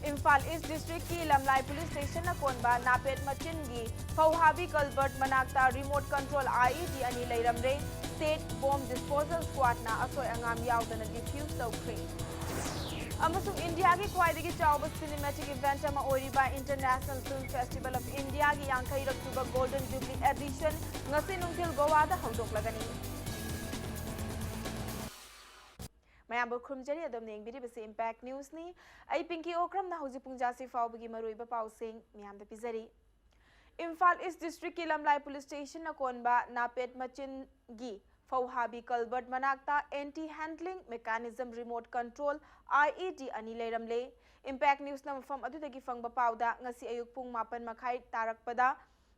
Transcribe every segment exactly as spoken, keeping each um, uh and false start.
ꯏꯝꯐꯥꯜ ꯏꯁ ꯗꯤꯁꯇ꯭ꯔꯤꯛꯀꯤ ꯂꯝꯂꯥꯏ ꯄꯨꯂꯤꯁ ꯁ꯭ꯇꯦꯁꯟꯅ ꯀꯣꯟꯕ ꯅꯥꯄꯦꯠ ꯃꯆꯤꯟꯒꯤ ꯐꯧꯍꯥꯕꯤ ꯀꯜꯕꯔꯠ ꯃꯅꯥꯛꯇ ꯔꯤꯃꯣꯠ ꯀꯟꯇ꯭ꯔꯣꯜ ꯑꯥꯏꯏꯗꯤ ꯑꯅꯤ ꯂꯩꯔꯝꯂꯦ꯫ ꯁ꯭ꯇꯦꯠ ꯕꯣꯝ ꯗꯤꯁꯄꯣꯖꯦꯜ ꯁ꯭ꯀ꯭ꯋꯥꯗꯅ ꯑꯁꯣꯏ ꯑꯉꯥꯝ ꯌꯥꯎꯗꯅ ꯗꯤꯐ꯭ꯌꯨꯁ ꯇꯧꯈ꯭ꯔꯦ꯫ ꯑꯃꯁꯨꯡ ꯏꯟꯗꯤꯌꯥꯒꯤ ꯈ꯭ꯋꯥꯏꯗꯒꯤ ꯆꯥꯎꯕ ꯁꯤꯅꯦꯃꯦꯇꯤꯛ ꯏꯚꯦꯟꯠ ꯑꯃ ꯑꯣꯏꯔꯤꯕ ꯏꯟꯇꯔꯅꯦꯁꯅꯦꯜ ꯐꯤꯜꯝ ꯐꯦꯁꯇꯤꯚꯦꯜ ꯑꯣꯐ ꯏꯟꯗꯤꯌꯥꯒꯤ ꯌꯥꯡꯈꯩꯔꯛ ꯁꯨꯕ ꯒꯣꯜꯗꯟ ꯖꯨꯕꯂꯤ ꯑꯦꯗꯤꯁꯟ ꯉꯁꯤ ꯅꯨꯡꯊꯤꯜ ꯒꯣꯋꯥꯗ ꯍꯧꯗꯣꯛꯂꯒꯅꯤ꯫ ꯃꯌꯥꯝꯕꯨ ꯈꯨꯔꯨꯝꯖꯔꯤ, ꯑꯗꯣꯝꯅ ꯌꯦꯡꯕꯤꯔꯤꯕꯁꯤ ꯏꯝꯄꯦꯛ ꯅ꯭ꯌꯨꯁꯅꯤ꯫ ꯑꯩ ꯄꯤꯡꯀꯤ ꯑꯣꯀ꯭ꯔꯝꯅ ꯍꯧꯖꯤꯛ ꯄꯨꯡ ꯖꯥꯁꯤ ꯐꯥꯎꯕꯒꯤ ꯃꯔꯨꯑꯣꯏꯕ ꯄꯥꯎꯁꯤꯡ ꯃꯤꯌꯥꯝꯗ ꯄꯤꯖꯔꯤ꯫ ꯏꯝꯐꯥꯜ ꯏꯁ ꯗꯤꯁꯇ꯭ꯔꯤꯛꯀꯤ ꯂꯝꯂꯥꯏ ꯄꯨꯂꯤꯁ ꯁ꯭ꯇꯦꯁꯟꯅ ꯀꯣꯟꯕ ꯅꯥꯄꯦꯠ ꯃꯆꯤꯟꯒꯤ ꯐꯧꯍꯥꯕꯤ ꯀꯜꯕꯔꯠ ꯃꯅꯥꯛꯇ ꯑꯦꯟꯇꯤ ꯍꯦꯟꯗ꯭ꯂꯤꯡ ꯃꯦꯀꯥꯅꯤꯖꯝ ꯔꯤꯃꯣꯠ ꯀꯟꯇ꯭ꯔꯣꯜ ꯑꯥꯏꯏꯗꯤ ꯑꯅꯤ ꯂꯩꯔꯝꯂꯦ꯫ ꯏꯝꯄꯦꯛ ꯅ꯭ꯌꯨꯁꯅ ꯃꯐꯝ ꯑꯗꯨꯗꯒꯤ ꯐꯪꯕ ꯄꯥꯎꯗ ꯉꯁꯤ ꯑꯌꯨꯛ ꯄꯨꯡ ꯃꯥꯄꯟ ꯃꯈꯥꯏ ꯇꯥꯔꯛꯄꯗ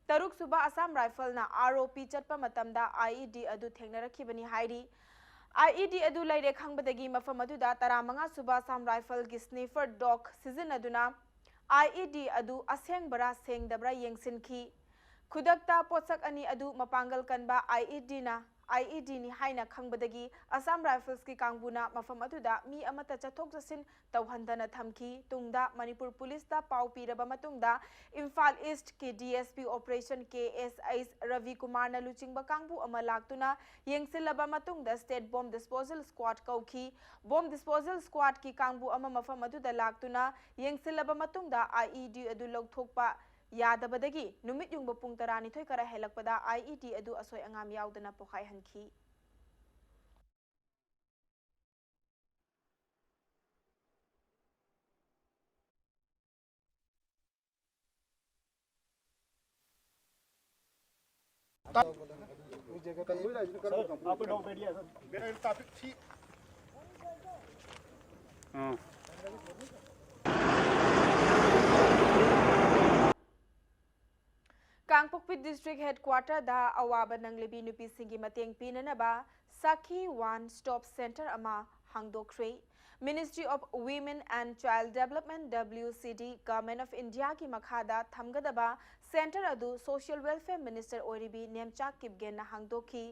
ꯇꯔꯨꯛ ꯁꯨꯕ ꯑꯁꯥꯝ ꯔꯥꯏꯐꯜꯅ ꯑꯥꯔ ꯑꯣ ꯄꯤ ꯆꯠꯄ ꯃꯇꯝꯗ ꯑꯥꯏꯏꯗꯤ ꯑꯗꯨ ꯊꯦꯡꯅꯔꯛꯈꯤꯕꯅꯤ ꯍꯥꯏꯔꯤ꯫ ꯑꯥꯏꯏꯗꯤ ꯑꯗꯨ ꯂꯩꯔꯦ ꯈꯪꯕꯗꯒꯤ ꯃꯐꯝ ꯑꯗꯨꯗ ꯇꯔꯥꯃꯉꯥ ꯁꯨꯕ ꯑꯁꯥꯝ ꯔꯥꯏꯐꯜꯒꯤ ꯁ꯭ꯅꯤꯐꯔ ꯗꯣꯒ ꯁꯤꯖꯤꯟꯅꯗꯨꯅ ꯑꯥꯏꯏꯗꯤ ꯑꯗꯨ ꯑꯁꯦꯡꯕꯔꯥ ꯁꯦꯡꯗꯕ꯭ꯔꯥ ꯌꯦꯡꯁꯤꯟꯈꯤ꯫ ꯈꯨꯗꯛꯇ ꯄꯣꯠꯁꯛ ꯑꯅꯤ ꯑꯗꯨ ꯃꯄꯥꯡꯒꯜ ꯀꯟꯕ ꯑꯥꯏꯏꯗꯤꯅ, ꯑꯥꯏꯏꯗꯤꯅꯤ ꯍꯥꯏꯅ ꯈꯪꯕꯗꯒꯤ ꯑꯁꯥꯝ ꯔꯥꯏꯐꯜꯁꯀꯤ ꯀꯥꯡꯕꯨꯅ ꯃꯐꯝ ꯑꯗꯨꯗ ꯃꯤ ꯑꯃꯠꯇ ꯆꯠꯊꯣꯛ ꯆꯠꯁꯤꯟ ꯇꯧꯍꯟꯗꯅ ꯊꯝꯈꯤ꯫ ꯇꯨꯡꯗ ꯃꯅꯤꯄꯨꯔ ꯄꯨꯂꯤꯁꯇ ꯄꯥꯎ ꯄꯤꯔꯕ ꯃꯇꯨꯡꯗ ꯏꯝꯐꯥꯜ ꯏꯁ꯭ꯠꯀꯤ D S P operation K S H Rabi ꯀꯨꯃꯥꯔꯅ ꯂꯨꯆꯤꯡꯕ ꯀꯥꯡꯕꯨ ꯑꯃ ꯂꯥꯛꯇꯨꯅ ꯌꯦꯡꯁꯤꯜꯂꯕ ꯃꯇꯨꯡꯗ ꯁ꯭ꯇꯦꯠ ꯕꯣꯝ ꯗꯤꯁꯄꯣꯖꯦꯜ ꯁ꯭ꯀ꯭ꯋꯥꯗ ꯀꯧꯈꯤ꯫ ꯕꯣꯝ ꯗꯤꯁꯄꯣꯖꯦꯜ ꯁ꯭ꯀ꯭ꯋꯥꯗꯀꯤ ꯀꯥꯡꯕꯨ ꯑꯃ ꯃꯐꯝ ꯑꯗꯨꯗ ꯂꯥꯛꯇꯨꯅ ꯌꯦꯡꯁꯤꯜꯂꯕ ꯃꯇꯨꯡꯗ ꯑꯥꯏꯏꯗꯤ ꯑꯗꯨ ꯂꯧꯊꯣꯛꯄ ꯌꯥꯗꯕꯗꯒꯤ ꯅꯨꯃꯤꯠ ꯌꯨꯡꯕ ꯄꯨꯡ ꯇꯔꯥꯅꯤꯊꯣꯏ ꯈꯔ ꯍꯦꯜꯂꯛꯄꯗ ꯑꯥꯏꯏꯗꯤ ꯑꯗꯨ ꯑꯁꯣꯏ ꯑꯉꯥꯝ ꯌꯥꯎꯗꯅ ꯄꯣꯈꯥꯏꯍꯟꯈꯤ꯫ ꯀꯥꯡꯄꯣꯛꯄꯤ ꯗꯤꯁꯇ꯭ꯔꯤꯛ ꯍꯦꯗꯀ꯭ꯋꯥꯇꯔꯗ ꯑꯋꯥꯕ ꯅꯪꯂꯤꯕꯤ ꯅꯨꯄꯤꯁꯤꯡꯒꯤ ꯃꯇꯦꯡ ꯄꯤꯅꯅꯕ ꯁꯈꯤ ꯋꯥꯟ ꯁ꯭ꯇꯣꯞ ꯁꯦꯟꯇꯔ ꯑꯃ ꯍꯥꯡꯗꯣꯛꯈ꯭ꯔꯦ꯫ Ministry of Women and Child Development, W C D, Government of Indiaꯒꯤ ꯃꯈꯥꯗ ꯊꯝꯒꯗꯕ ꯁꯦꯟꯇꯔ ꯑꯗꯨ Social Welfare Minister ꯑꯣꯏꯔꯤꯕꯤ Nemcha ꯀꯤꯞꯒꯦꯟꯅ ꯍꯥꯡꯗꯣꯛꯈꯤ꯫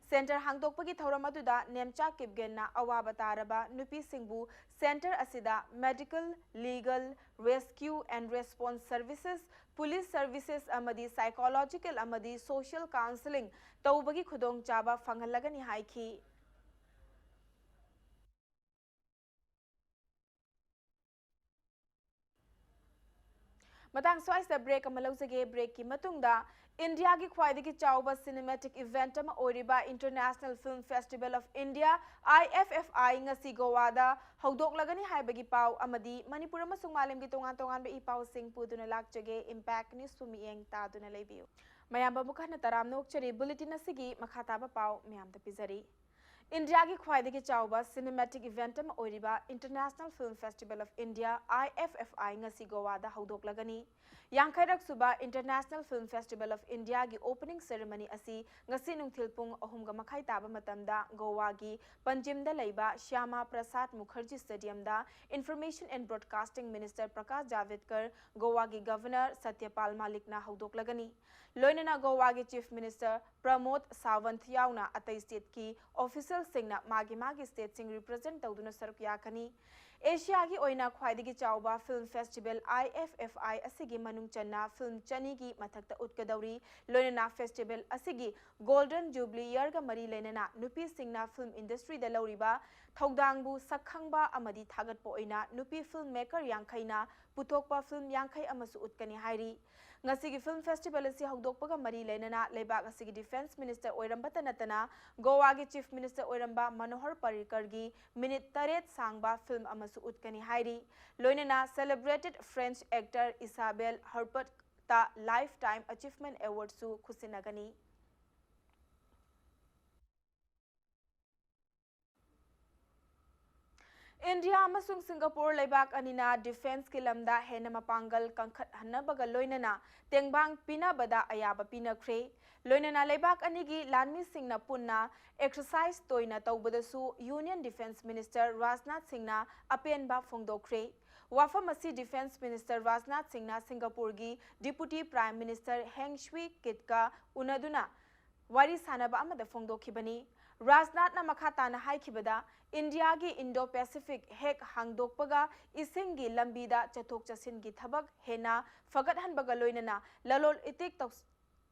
Center ꯍꯥꯡꯗꯣꯛꯄꯒꯤ ꯊꯧꯔꯝ ꯑꯗꯨꯗ ꯅꯦꯝꯆꯥ ꯀꯤꯞꯒꯦꯟꯅ ꯑꯋꯥꯕ ꯇꯥꯔꯕ ꯅꯨꯄꯤꯁꯤꯡꯕꯨ center ꯑꯁꯤꯗ medical, legal, rescue and response services, police services ꯑꯃꯗꯤ psychological ꯑꯃꯗꯤ social counseling ꯇꯧꯕꯒꯤ ꯈꯨꯗꯣꯡꯆꯥꯕ ꯐꯪꯍꯜꯂꯒꯅꯤ ꯍꯥꯏꯈꯤ꯫ ꯃꯇꯥꯡ ꯁ꯭ꯋꯥꯏꯁꯤꯗ break ꯑꯃ ꯂꯧꯖꯒꯦ꯫ Breakꯀꯤ ꯃꯇꯨꯡꯗ ꯏꯟꯗꯤꯌꯥꯒꯤ ꯈ꯭ꯋꯥꯏꯗꯒꯤ ꯆꯥꯎꯕ cinematic event ꯑꯃ ꯑꯣꯏꯔꯤꯕ International Film Festival of India, I F F I, ꯉꯁꯤ ꯒꯣꯋꯥꯗ ꯍꯧꯗꯣꯛꯂꯒꯅꯤ ꯍꯥꯏꯕꯒꯤ ꯄꯥꯎ ꯑꯃꯗꯤ ꯃꯅꯤꯄꯨꯔ ꯑꯃꯁꯨꯡ ꯃꯥꯂꯦꯝꯒꯤ ꯇꯣꯉꯥꯟ ꯇꯣꯉꯥꯟꯕ ꯏ ꯄꯥꯎꯁꯤꯡ ꯄꯨꯗꯨꯅ ꯂꯥꯛꯆꯒꯦ Impact Newsꯄꯨ ꯃꯤꯠꯌꯦꯡ ꯇꯥꯗꯨꯅ ꯂꯩꯕꯤꯌꯨ꯫ ꯃꯌꯥꯝꯕꯨ ꯑꯃꯨꯛ ꯍꯟꯅ ꯇꯔꯥꯝꯅ ꯑꯣꯛꯆꯔꯤ꯫ Bulletin ꯑꯁꯤꯒꯤ ꯃꯈꯥ ꯇꯥꯕ ꯄꯥꯎ ꯃꯌꯥꯝꯗ ꯄꯤꯖꯔꯤ꯫ ꯏꯟꯗꯤꯌꯥꯒꯤ ꯈ꯭ꯋꯥꯏꯗꯒꯤ ꯆꯥꯎꯕ cinematic event ꯑꯃ ꯑꯣꯏꯔꯤꯕ International Film Festival of India, I F F I, ꯉꯁꯤ ꯒꯣꯋꯥꯗ ꯍꯧꯗꯣꯛꯂꯒꯅꯤ꯫ ꯌꯥꯡꯈꯩꯔꯛ ꯁꯨꯕ International Film Festival of Indiaꯒꯤ opening ceremony ꯑꯁꯤ ꯉꯁꯤ ꯅꯨꯡꯊꯤꯜ ꯄꯨꯡ ꯑꯍꯨꯝꯒ ꯃꯈꯥꯏ ꯇꯥꯕ ꯃꯇꯝꯗ ꯒꯣꯋꯥꯒꯤ ꯄꯟꯖꯤꯝꯗ ꯂꯩꯕ Shyama Prasad Mukherjee Stadiumꯗ Information and Broadcasting Minister Prakash Javadekar, ꯒꯣꯋꯥꯒꯤ Governor Satyapal Malikꯅ ꯍꯧꯗꯣꯛꯂꯒꯅꯤ꯫ ꯂꯣꯏꯅꯅ ꯒꯣꯋꯥꯒꯤ Chief Minister Pramod Sawant ꯌꯥꯎꯅ ꯑꯇꯩ stateꯀꯤ officialꯁꯤꯡꯅ ꯃꯥꯒꯤ ꯃꯥꯒꯤ stateꯁꯤꯡ represent ꯇꯧꯗꯨꯅ ꯁꯔꯨꯛ ꯌꯥꯒꯅꯤ꯫ ꯑꯦꯁꯤꯌꯥꯒꯤ ꯑꯣꯏꯅ ꯈ꯭ꯋꯥꯏꯗꯒꯤ ꯆꯥꯎꯕ film festival I F F I ꯑꯁꯤꯒꯤ ꯃꯅꯨꯡ ꯆꯟꯅ film ꯆꯅꯤꯒꯤ ꯃꯊꯛꯇ ꯎꯠꯀꯗꯧꯔꯤ꯫ ꯂꯣꯏꯅꯅ festival ꯑꯁꯤꯒꯤ Golden Jubilee yearꯒ ꯃꯔꯤ ꯂꯩꯅꯅ ꯅꯨꯄꯤꯁꯤꯡꯅ film industryꯗ ꯂꯧꯔꯤꯕ ꯊꯧꯗꯥꯡꯕꯨ ꯁꯛꯈꯪꯕ ꯑꯃꯗꯤ ꯊꯥꯒꯠꯄ ꯑꯣꯏꯅ ꯅꯨꯄꯤ film maker ꯌꯥꯡꯈꯩꯅ ꯄꯨꯊꯣꯛꯄ film ꯌꯥꯡꯈꯩ ꯑꯃꯁꯨ ꯎꯠꯀꯅꯤ ꯍꯥꯏꯔꯤ꯫ ꯉꯁꯤꯒꯤ film festival ꯑꯁꯤ ꯍꯧꯗꯣꯛꯄꯒ ꯃꯔꯤ ꯂꯩꯅꯅ ꯂꯩꯕꯥꯛ ꯑꯁꯤꯒꯤ Defence Minister ꯑꯣꯏꯔꯝꯕꯇ ꯅꯠꯇꯅ ꯒꯣꯋꯥꯒꯤ Chief Minister ꯑꯣꯏꯔꯝꯕ ꯃꯅꯣꯍꯔ ꯄꯔꯤꯀꯔꯒꯤ minute ꯇꯔꯦꯠ ꯁꯥꯡꯕ film ꯑꯃꯁꯨ ꯎꯠꯀꯅꯤ ꯍꯥꯏꯔꯤ꯫ ꯂꯣꯏꯅꯅ celebrated French actor Isabelle Huppertꯇ Lifetime Achievement Awardꯁꯨ ꯈꯨꯠꯁꯤꯟꯅꯒꯅꯤ꯫ ꯏꯟꯗꯤꯌꯥ ꯑꯃꯁꯨꯡ ꯁꯤꯡꯒꯥꯄꯨꯔ ꯂꯩꯕꯥꯛ ꯑꯅꯤꯅ defenceꯀꯤ ꯂꯝꯗ ꯍꯦꯟꯅ ꯃꯄꯥꯡꯒꯜ ꯀꯟꯈꯠꯍꯟꯅꯕꯒ ꯂꯣꯏꯅꯅ ꯇꯦꯡꯕꯥꯡ ꯄꯤꯅꯕꯗ ꯑꯌꯥꯕ ꯄꯤꯅꯈ꯭ꯔꯦ꯫ ꯂꯣꯏꯅꯅ ꯂꯩꯕꯥꯛ ꯑꯅꯤꯒꯤ ꯂꯥꯟꯃꯤꯁꯤꯡꯅ ꯄꯨꯟꯅ exercise ꯇꯣꯏꯅ ꯇꯧꯕꯗꯁꯨ Union Defence Minister ꯔꯥꯖꯅꯥꯊ ꯁꯤꯡꯅ ꯑꯄꯦꯟꯕ ꯐꯣꯡꯗꯣꯛꯈ꯭ꯔꯦ꯫ ꯋꯥꯐꯝ ꯑꯁꯤ Defence Minister ꯔꯥꯖꯅꯥꯊ ꯁꯤꯡꯅ ꯁꯤꯡꯒꯥꯄꯨꯔꯒꯤ Deputy Prime Minister Heng Swee Keitꯀ ꯎꯅꯗꯨꯅ ꯋꯥꯔꯤ ꯁꯥꯅꯕ ꯑꯃꯗ ꯐꯣꯡꯗꯣꯛꯈꯤꯕꯅꯤ꯫ ꯔꯥꯖꯅꯥꯊꯅ ꯃꯈꯥ ꯇꯥꯅ ꯍꯥꯏꯈꯤꯕꯗ, ꯏꯟꯗꯤꯌꯥꯒꯤ ꯏꯟꯗꯣ ꯄꯦꯁꯤꯐꯤꯛ ꯍꯦꯛ ꯍꯥꯡꯗꯣꯛꯄꯒ ꯏꯁꯤꯡꯒꯤ ꯂꯝꯕꯤꯗ ꯆꯠꯊꯣꯛ ꯆꯠꯁꯤꯟꯒꯤ ꯊꯕꯛ ꯍꯦꯟꯅ ꯐꯒꯠꯍꯟꯕꯒ ꯂꯣꯏꯅꯅ ꯂꯂꯣꯜ ꯏꯇꯤꯛ ꯇꯧ-,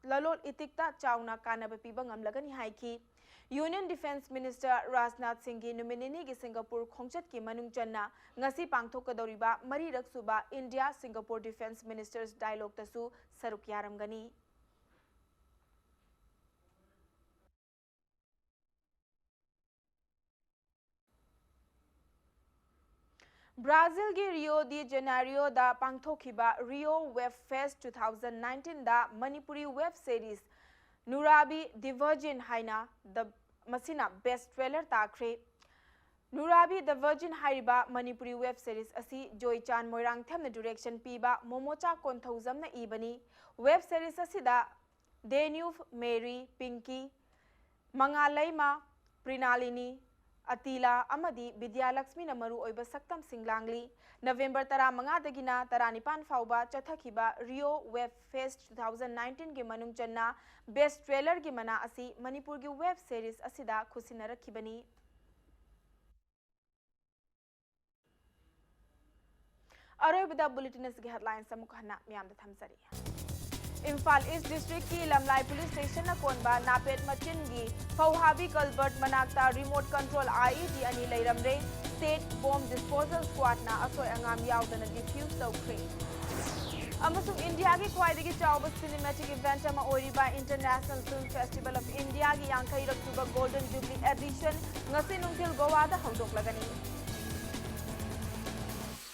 ꯂꯂꯣꯜ ꯏꯇꯤꯛꯇ ꯆꯥꯎꯅ ꯀꯥꯟꯅꯕ ꯄꯤꯕ ꯉꯝꯂꯒꯅꯤ ꯍꯥꯏꯈꯤ꯫ Union Defence Minister ꯔꯥꯖꯅꯥꯊ ꯁꯤꯡꯒꯤ ꯅꯨꯃꯤꯠ ꯅꯤꯅꯤꯒꯤ ꯁꯤꯡꯒꯥꯄꯨꯔ ꯈꯣꯡꯆꯠꯀꯤ ꯃꯅꯨꯡ ꯆꯟꯅ ꯉꯁꯤ ꯄꯥꯡꯊꯣꯛꯀꯗꯧꯔꯤꯕ ꯃꯔꯤꯔꯛ ꯁꯨꯕ India Singapore Defence Ministers Dialogueꯇꯁꯨ ꯁꯔꯨꯛ ꯌꯥꯔꯝꯒꯅꯤ꯫ ꯕ꯭ꯔꯥꯖꯤꯜꯒꯤ ꯔꯤꯑꯣ ꯗꯤ ꯖꯦꯅꯥꯏꯔꯤꯑꯣꯗ ꯄꯥꯡꯊꯣꯛꯈꯤꯕ Rio Web Fest two thousand nineteenꯗ Manipuri web series ꯅꯨꯔꯥꯕꯤ The Virgin ꯍꯥꯏꯅ the, ꯃꯁꯤꯅ best trailer ꯇꯥꯈ꯭ꯔꯦ꯫ ꯅꯨꯔꯥꯕꯤ The Virgin ꯍꯥꯏꯔꯤꯕ ꯃꯅꯤꯄꯨꯔꯤ web series ꯑꯁꯤ ꯖꯣꯏꯆꯥꯟ ꯃꯣꯏꯔꯥꯡꯊꯦꯝꯅ direction ꯄꯤꯕ ꯃꯣꯃꯣꯆꯥ ꯀꯣꯟꯊꯧꯖꯝꯅ ꯏꯕꯅꯤ꯫ Web series ꯑꯁꯤꯗ ꯗꯦꯅ꯭ꯌꯨꯕ, ꯃꯦꯔꯤ, ꯄꯤꯡꯀꯤ, ꯃꯉꯥꯂꯩꯃ, ꯄ꯭ꯔꯤꯅꯥꯂꯤꯅꯤ, ꯑꯇꯤꯂꯥ ꯑꯃꯗꯤ ꯕꯤꯗ꯭ꯌꯥꯂꯛꯁꯃꯤꯅ ꯃꯔꯨꯑꯣꯏꯕ ꯁꯛꯇꯝꯁꯤꯡ ꯂꯥꯡꯂꯤ꯫ ꯅꯕꯦꯝꯕꯔ ꯇꯔꯥꯃꯉꯥꯗꯒꯤꯅ ꯇꯔꯥꯅꯤꯄꯥꯟ ꯐꯥꯎꯕ ꯆꯠꯊꯈꯤꯕ Rio Web Fest two thousand nineteenꯒꯤ ꯃꯅꯨꯡ ꯆꯟꯅ best trailerꯒꯤ ꯃꯅꯥ ꯑꯁꯤ ꯃꯅꯤꯄꯨꯔꯒꯤ web series ꯑꯁꯤꯗ ꯈꯨꯠꯁꯤꯟꯅꯔꯛꯈꯤꯕꯅꯤ꯫ ꯑꯔꯣꯏꯕꯗ bulletin ꯑꯁꯤꯒꯤ headlines ꯑꯃꯨꯛ ꯍꯟꯅ ꯃꯤꯌꯥꯝꯗ ꯊꯝꯖꯔꯤ꯫ ꯏꯝꯐꯥꯜ East Districtꯀꯤ ꯂꯝꯂꯥꯏ Police Stationꯅ ꯀꯣꯟꯕ ꯅꯥꯄꯦꯠ ꯃꯆꯤꯟꯒꯤ ꯐꯧꯍꯥꯕꯤ culvert ꯃꯅꯥꯛꯇ remote control IED ꯑꯅꯤ ꯂꯩꯔꯝꯂꯦ꯫ State Bomb Disposal Squadꯅ ꯑꯁꯣꯏ ꯑꯉꯥꯝ ꯌꯥꯎꯗꯅ defuse ꯇꯧꯈ꯭ꯔꯦ꯫ ꯑꯃꯁꯨꯡ ꯏꯟꯗꯤꯌꯥꯒꯤ ꯈ꯭ꯋꯥꯏꯗꯒꯤ ꯆꯥꯎꯕ cinematic event ꯑꯃ ꯑꯣꯏꯔꯤꯕ International Film Festival of Indiaꯒꯤ ꯌꯥꯡꯈꯩꯔꯛ ꯁꯨꯕ Golden Jubilee edition ꯉꯁꯤ ꯅꯨꯡꯊꯤꯜ ꯒꯣꯋꯥꯗ ꯍꯧꯗꯣꯛꯂꯒꯅꯤ꯫